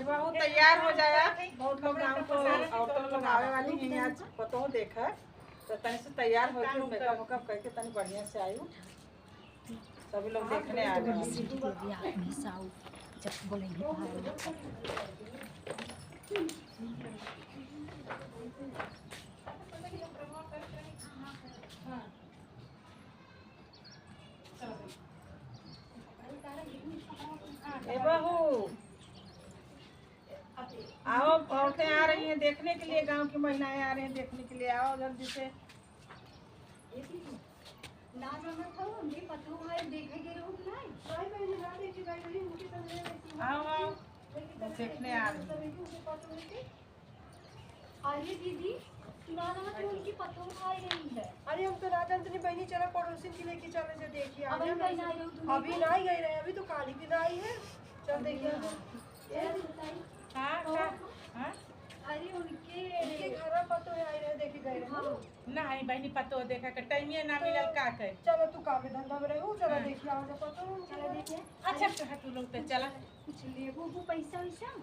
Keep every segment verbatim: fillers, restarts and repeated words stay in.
बहुत तैयार हो जाया, बहुत लोग गाँव को औरतों लोग आवे वाली हैं आज, पतोह देखा, तो तनी से तैयार होके मेकअप वेकअप करके तनी बढ़िया से आयु, सभी लोग देखने आ रहे हैं। ए बहू, आओ, औरतें आ रही हैं देखने के लिए, गांव की महिलाएं आ रही हैं देखने के लिए, आओ जल्दी से। ना जाना था, हमके पतोह आए देखे के रहू कि नहीं? नहीं, मैंने ना देखी, भाई, भाई, उनके सामने देखी। आओ, आओ। लेकिन देखने आ रही हैं। उनके पतोह है कि अरे दीदी, ना ना तो उनकी पतोह आई रही है। अरे हम तो ना जानते नहीं बहनी, चला पड़ोसिन की लेके चले जा देखिए। अभी कहीं ना आई रही तू? अभी ना आई गई रहे, अभी तो काली दिन आई है। चल देखिए। चला बताई। हाँ, कहो। हाँ? अरे उनके उनके घर में पतोह आई रहे, देखे गए रहे। हाँ। नहीं बहनी, पतोह देखा के टाइम ये ना मिलल, का करे? चलो तू काम में धंधा में रहो, चलो हाँ। देखिए आओ जा पतोह। चलो देखिए। अच्छा, कहा तू लोग तो चला। कुछ लेबू वो पैसा वैसा?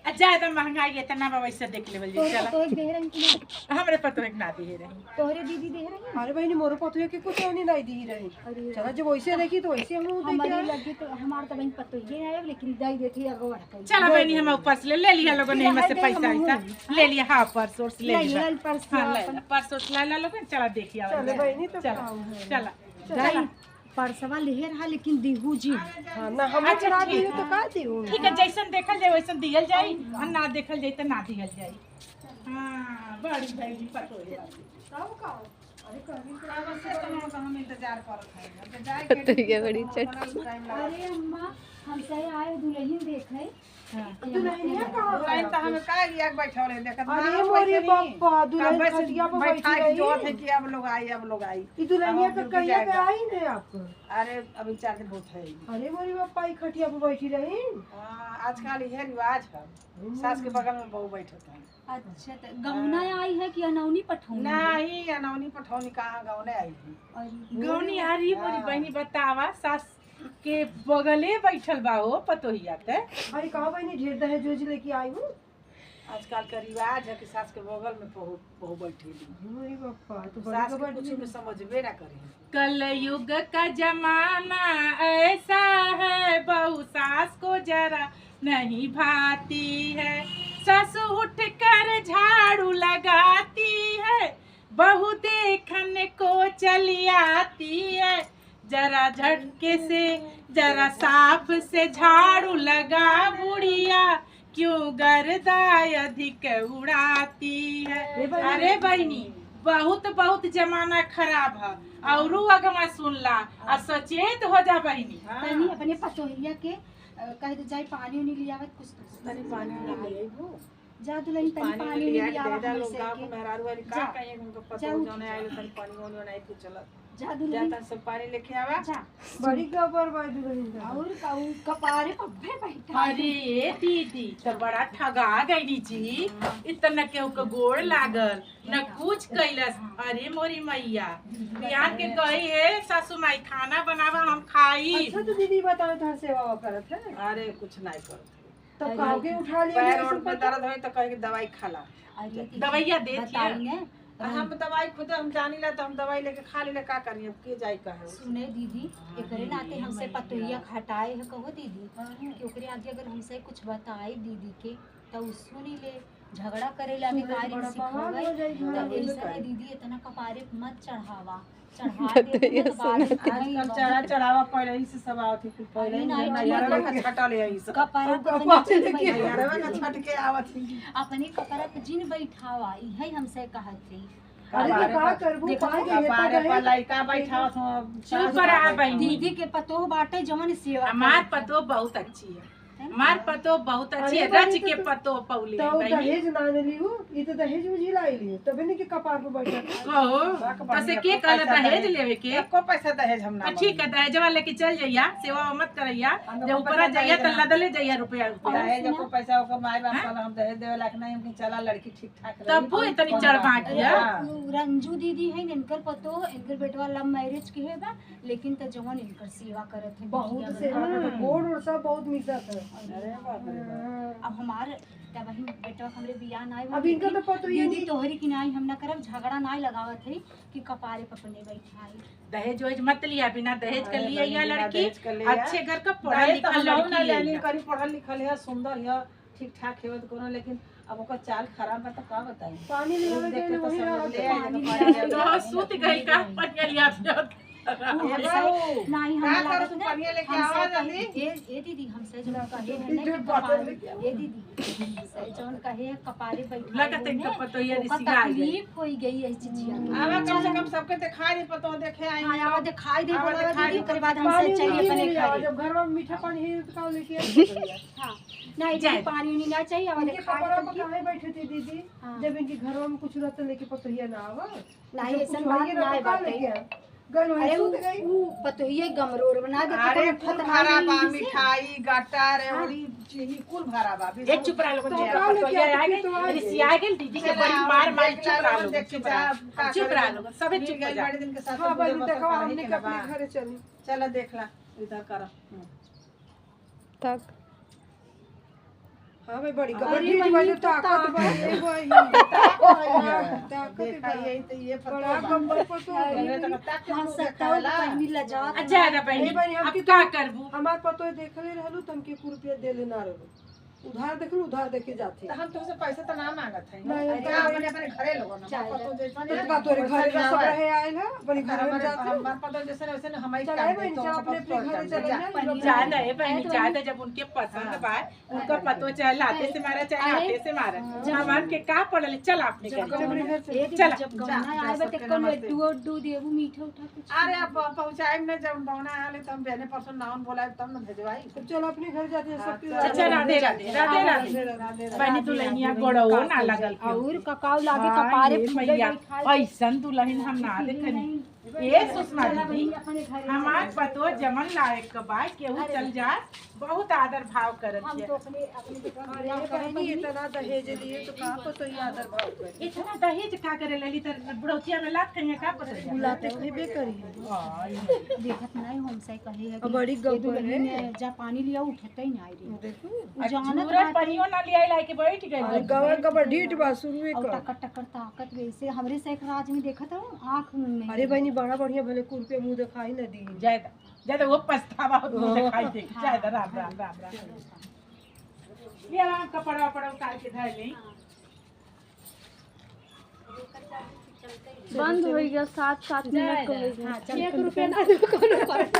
आ, ज्यादा महंगाई इतना बा, वैसे देख लेवल जी, तोहरे चला। पतोह के देहे रही कि ना? हमरे पतोह के ना दिहे रही। तोहरे दीदी देहे रही? अरे बहनी, मोरो पतोह के कुछ नहीं, नहीं दी रही। अरे चला, जब वैसे देखी तो वैसे हम देख हमारी के लगी तो हमार तो बहन पतोह ही आए, लेकिन दई देती अगवा रखा। चला बहनी, हम पर्स ले, ले लिया लोगन, नहीं में से पैसा वैसा ले लिया। हाँ, पर्स वर्स ले ले लिया। लिया पर्स हाँ, ले अपन। पर्स वर्स ला, ला लोगन, चला देखिया। चले बहनी, तो चला, काम है। चला, चला। चला। पर्सवा लिहे रहा, लेकिन दिहू जी। हाँ, ना, हम अच्छा, चला ठीक। दियो तो का दियो? ठीक है, जैसन देखल जाए वैसन दियल जाई, और ना देखल जाए तो ना दियल जाई। हाँ, बड़ी भैली पतोह है। तब का? अरे, कभी तो अब से तो हम, हम इंतजार करत हई। अब तो जाए के तो ये बड़ी चटकी। टाइम लगा। अरे अम्मा, हम सही आए दुल्हन देखे। हाँ। दुल्हनिया कहाँ दुल्हन तो हमें का लिया के बैठल है, देखत अरे ना मोरे बैठे नहीं। बापा, दुल्हन कब से खटिया पर बैठा बैठी के रही। जोहत है कि अब लोग आई, अब लोग आई। ई दुल्हनिया अब तो ड्यूटी कहिया के जाएगा। आई नहीं आपको? अरे अभी चार दिन बहुत है। अरे मोरे बापा, ई खटिया पर बैठी रही। हाँ, आजकल यह रिवाज है, हम्म। सास के बगल में बहू बैठत है। अच्छा, तो गौना आई है कि अनौनी पठौनी? नहीं, अनौनी पठौनी कहाँ, गौने आई है। अरे गौनी आ रही मोरी हाँ। बहनी, बतावा, सास के बगले बैठल बा हो पतोहिया ते। अरे का बहनी, ढेर दहेज वहेज लेके आई हूँ? आजकल का रिवाज है कि सास के बगल में बहू, बहू बैठेली। अरे बापा, तो बड़ी सास के खबर कुछ नहीं। में समझबे ना करी। कलयुग का जमाना ऐसा है, बहू सास को जरा नहीं भाती है। सास उठ कर झाड़ू लगाती है, बहू देखन को चली आती है। जरा झटके से, जरा साफ से झाड़ू लगा बुढ़िया, क्यों गर्दा अधिक उड़ाती है। ए बहिनी। अरे बहिनी, बहुत, बहुत जमाना खराब है। औरू अगवा सुन ला, आ सचेत हो जा बहिनी। हाँ। तनी अपने पतोहिया के, अ, कह दे जाए पानी उनी लियावत कुछ तो। तनी पानी उनी ले आइबू। जा दुल्हन, तनी पानी पानी उनी लिया के लियावा दे दे, हमसे लोग गाँव के। के मेहरारू वाली का जा। कहिए कि उनका पतोह जाओ। जौने आइल, तनी पानी उनी बनाई के चलत। जा जा दुल्हन। तनी सब पानी लेके आवा। जा। बड़ी गबर बा दुल्हन का। और का, उ कपारे पर भे बैठा। अरे ए दीदी, तो बड़ा ठगा गई जी। इतना केहू के गोड़ लागल, न कुछ कैलस। अरे मोरी मैया, बिहान के कही है सासू माई खाना बनावा, हम खाई। अच्छा तो दीदी बताओ, तोहर सेवा करत है? अरे कुछ नहीं करत है। तब अरे, काहे के उठा लिया पैर गया ओर सब में पता? दर्द होई तो कहे कि दवाई खा ला। अरे, दीदी, दवाइया देत बताई है। ने। आ, हम दवाई खुद हम जानी ला तो हम दवाई लेके खा लेले, का करी, अब के जाई कहे? सुने दीदी, हाँ, एकरे दीदी, नाते हमसे हमारी पतोहिया बिटिया। खटाए है, कहो दीदी, हाँ। कि ओकरे आगे अगर हमसे कुछ बताए दीदी के, तो उ सुनी ले, झगड़ा करे लागे सुने कार्य बड़ा सीखो बवाल गई। हो जाई, तो हाँ, ऐसा बिल्कुल। है दीदी, इतना कपारे मत चढ़ावा। चढ़ा दे, तो ये ना, बाद में सुनत है। आजकल चढ़ा चढ़ावा पहले ही से सब आवत है, कुल पहले अरे ही नहीं, ना, नहीं, यार, नहीं। का छटा ले आई सब। कपड़ा अब तो कपड़ा तनी लेके चिन्ह यार, का छट के आवत है। अपने कपड़ा पे जिन बैठावा, इहे हमसे कहत रही। अरे तो कपारे का पर, करबू, देखो, पाए के ये तो कपारे पर रहे। लइका बैठावत हो, चुप रहा बहिनी। दीदी के पतोह बाटे, जवन सेवा हमार करत है। पतोह बहुत अच्छी है। हमार पतोह बहुत अच्छी अरे है, बहिनी, रच के तो, पतोह पौली तो है, बहिनी। दहेज ना ले लियो, ई तो दहेज में जिला आई लियो, तबे नहीं के कपार पे बैठा। कहो, बाक तो से बढ़िया, के एको कहला पैसा दहेज दहेज, लेवे के? एको पैसा दहेज हम ना तो ठीक है, मांगी। दहेजवा लेके चल जइया, सेवा मत करैया, हम जब लोग ऊपरा पैसा जइया दहेज तो ना। लदले जइया रुपया, रुपया। दहेज एको पैसा ओकर माई बाप हैं? कहला हम दहेज देवे लायक नहीं, हम कि चला लड़की ठीक ठाक रही। तब वो इतनी कौन चढ़ बात बाकी है? है? हाँ। उ रंजू दीदी है, इनकर पतोह, इनकर बेटवा love marriage के है बा, लेकिन त जवन इनकर सेवा करत है, बहुत बिटिया सेवा बना। करत है, गोड़ ओड़ सब बहुत मिसत है। अरे बाप रे बाप। अब हमार तब वही बेटा हमरे बियाह नाई अब इनका तो पतो ही दीदी नहीं। तोहरी की नाई हम ना करब, झगड़ा नाई लगावत है कि कपारे पपने बैठाई। दहेज वहेज मत लिया, बिना दहेज के हाँ, लिया या बिना लड़की दहेज के लिया। अच्छे घर का पढ़ा दहेज तो लिखा हम लड़की ना ले लेनी, लिया। करी पढ़ल लिखल है, सुंदर है, ठीक ठाक है, तो कोनो, लेकिन अब ओकर चाल खराब बा, तो का बताई? पानी ले आवे देख के के तो वही सब लोग रहत ले आए, पानी तो ले पानी आवे। ले तो आवे। सूत गई का? पनिया लिया दिया। ए बाबू, नहीं, हम का लागत करू, ना, पनिया लेके हमसे आवा कहे, जल्दी। ए, ए दीदी, हमसे जो कहे है ना कि कपारे, ए दीदी, हमसे जौन कहे है कपारे बैठा लगत है, इनका पतोहिया ओकर रिसिया आ गई। तकलीफ होई गई है चिचिया के। आवा, कम से कम सबके दिखाई दे, पतो देखे आई हाँ, हो। आवा दिखाई दे, आवा बोला दिखाई दीदी, दे। ओकर बाद हमसे पानी चाहिए उनी अपने नहीं आवा, घरे। जब घर में मीठा पानी है तो का लेके आई? हाँ, नहीं, जाए। पानी उनी ना चाहिए, आवा इनके दिखाई कपड़ा दे पर कि काहे बैठे थे दीदी? हाँ। जब इनके घर में कुछ रहता लेके पतोहिया ना आवा? नहीं, तो ऐसन कुछ बात होइए ना ना तो का बात है। लेके आए? गन वहीं अरे सूत उ, गई। उ पतोहिए गमरोर बना देते अरे तो कुल फतरा भरा नहीं बा, किसी। मिठाई, गटर, हाँ। अउरी चीनी कुल भरा बा। ए, चुप रहा लोगन, तो चुप रहा। का लेके पतोहिया आए? आ गई, तो आ गई। रिसिया गई, दीदी के चला, बड़ी मार मारी, देख चुप ला रहा लोगन, लोगन, चुप रहा। चुपचाप का चुप रहा करें? लोगन, सबे मिल चुप हो गई जा। बड़े दिन के साथ हाँ, हम बहिनी, देखो, हमने के कहा अपने बा। घरे चली। चला देख ला, इधर करो। हम्म। तक। हाँ भाई, बड़ी अरे गबर ढीठ बहिनी, बाजू, तो ताकत ताकत बा, ये बहिनी। ताकत बा। ताकत देखा, बा। यही तो, ये पता बड़ा बा। गबर पतो अरे है। बहिनी, तो ताकत हाँ, मुंह सत्ता देखाला। बहिनी लजात अच्छा, ना। अरे बहिनी, ए बहिनी, हम अब की का तो करबू? हमार पतो देखले रहलू, तो हमके एक रुपया देले ना रहलू। उधार देख लू, उधार देके जाते। तो हम तुमसे पैसा तो ना मांगत है। नहीं, अरे, हम अपने, अपने घरे लोगन, हमार चाहे पतो जैसन तो है, का तोरे वैसन घरे ना सब जावे। रहे आयल है, अपने घर में हमारे, जाते। हमार पतो जैसन वैसन हम ही चल, काम ए बहिनी, देते, जा, हम अपने, अपने पतो घरे जाते। चल, जा। जा। जा ना, ए बहिनी, जा तो जब उनके पसंद हाँ। बा, उनका पतो चाहे लाते से मारा, चाहे अरे, हाथे से मारा। जब हमार के का पड़ल, चल अपने जब घर। अपने घर से ए दीदी, चल, जब जा, गौना जा, आए बा, सबके ते कौन नमस्ते। लड्डू, उड्डू देबू, मीठा, उठा कुछ? अरे, अब पहुँचाएब ना, जब गौना आले, तब हम बेने परसों नाउन बोलाएब, तब न भेजवाई। तो चल अपने घर जाते हैं, हाँ, सबके चल, घर। अच्छा, राधे, राधे, राधे, राधे। राधे, राधे, राधे। बहिनी दुल्हनिया गोड़वो ना लगल के। और ककाऊ लागे हाँ, कपारे ये फूले मैया, बैठाए। ऐसन दुल्हन हम ना देखनी। ए सुषमा चला दीदी, बहिनी अपने घरे हमार चला। पतोह जमन लायक के बा, केहू अरे चल जा, बहुत आदर भाव करत हम है। तो अपने, अपने बेटवा के अरे बियाह करब बहिनी, बहिनी। इतना दहेज लिए तो का पतोह ही आदर भाव करे? इतना दहेज का करे लेली, तर बुढ़ौतिया में लात कहिए का पतोह? बुलाते खइबे करी। हाँ, ये देखत नहीं, हमसे कहे है अब कि बड़ी ये गब्बर दुल्हन है। जा पानी लिया, उठते ही नहीं रे। देखो। उ जानत झूरा बाटे। पनियो ना लियाई, लाइके बैठ गई। अरे गबर गबर ढीठ बा, सुनबे और कर। टकर टकर ताकत वैसे हमरे से एक राज में देखत हो, आँख में। अरे बहिनी, बड़ा बढ़िया भले कुर्पे मुँह देखाई ना दी। जाए दा, जाए दा, वो पछतावा होत मुँह देखाई दे। हाँ। जाए दा, राम, राम, राम, राम। ये हम कपड़ा वपड़ा उतार के धर लें। बंद हो गया, सात, सात मिनट को हो गया। हाँ, चल, एक रुपया ना दो, कोनो फर्क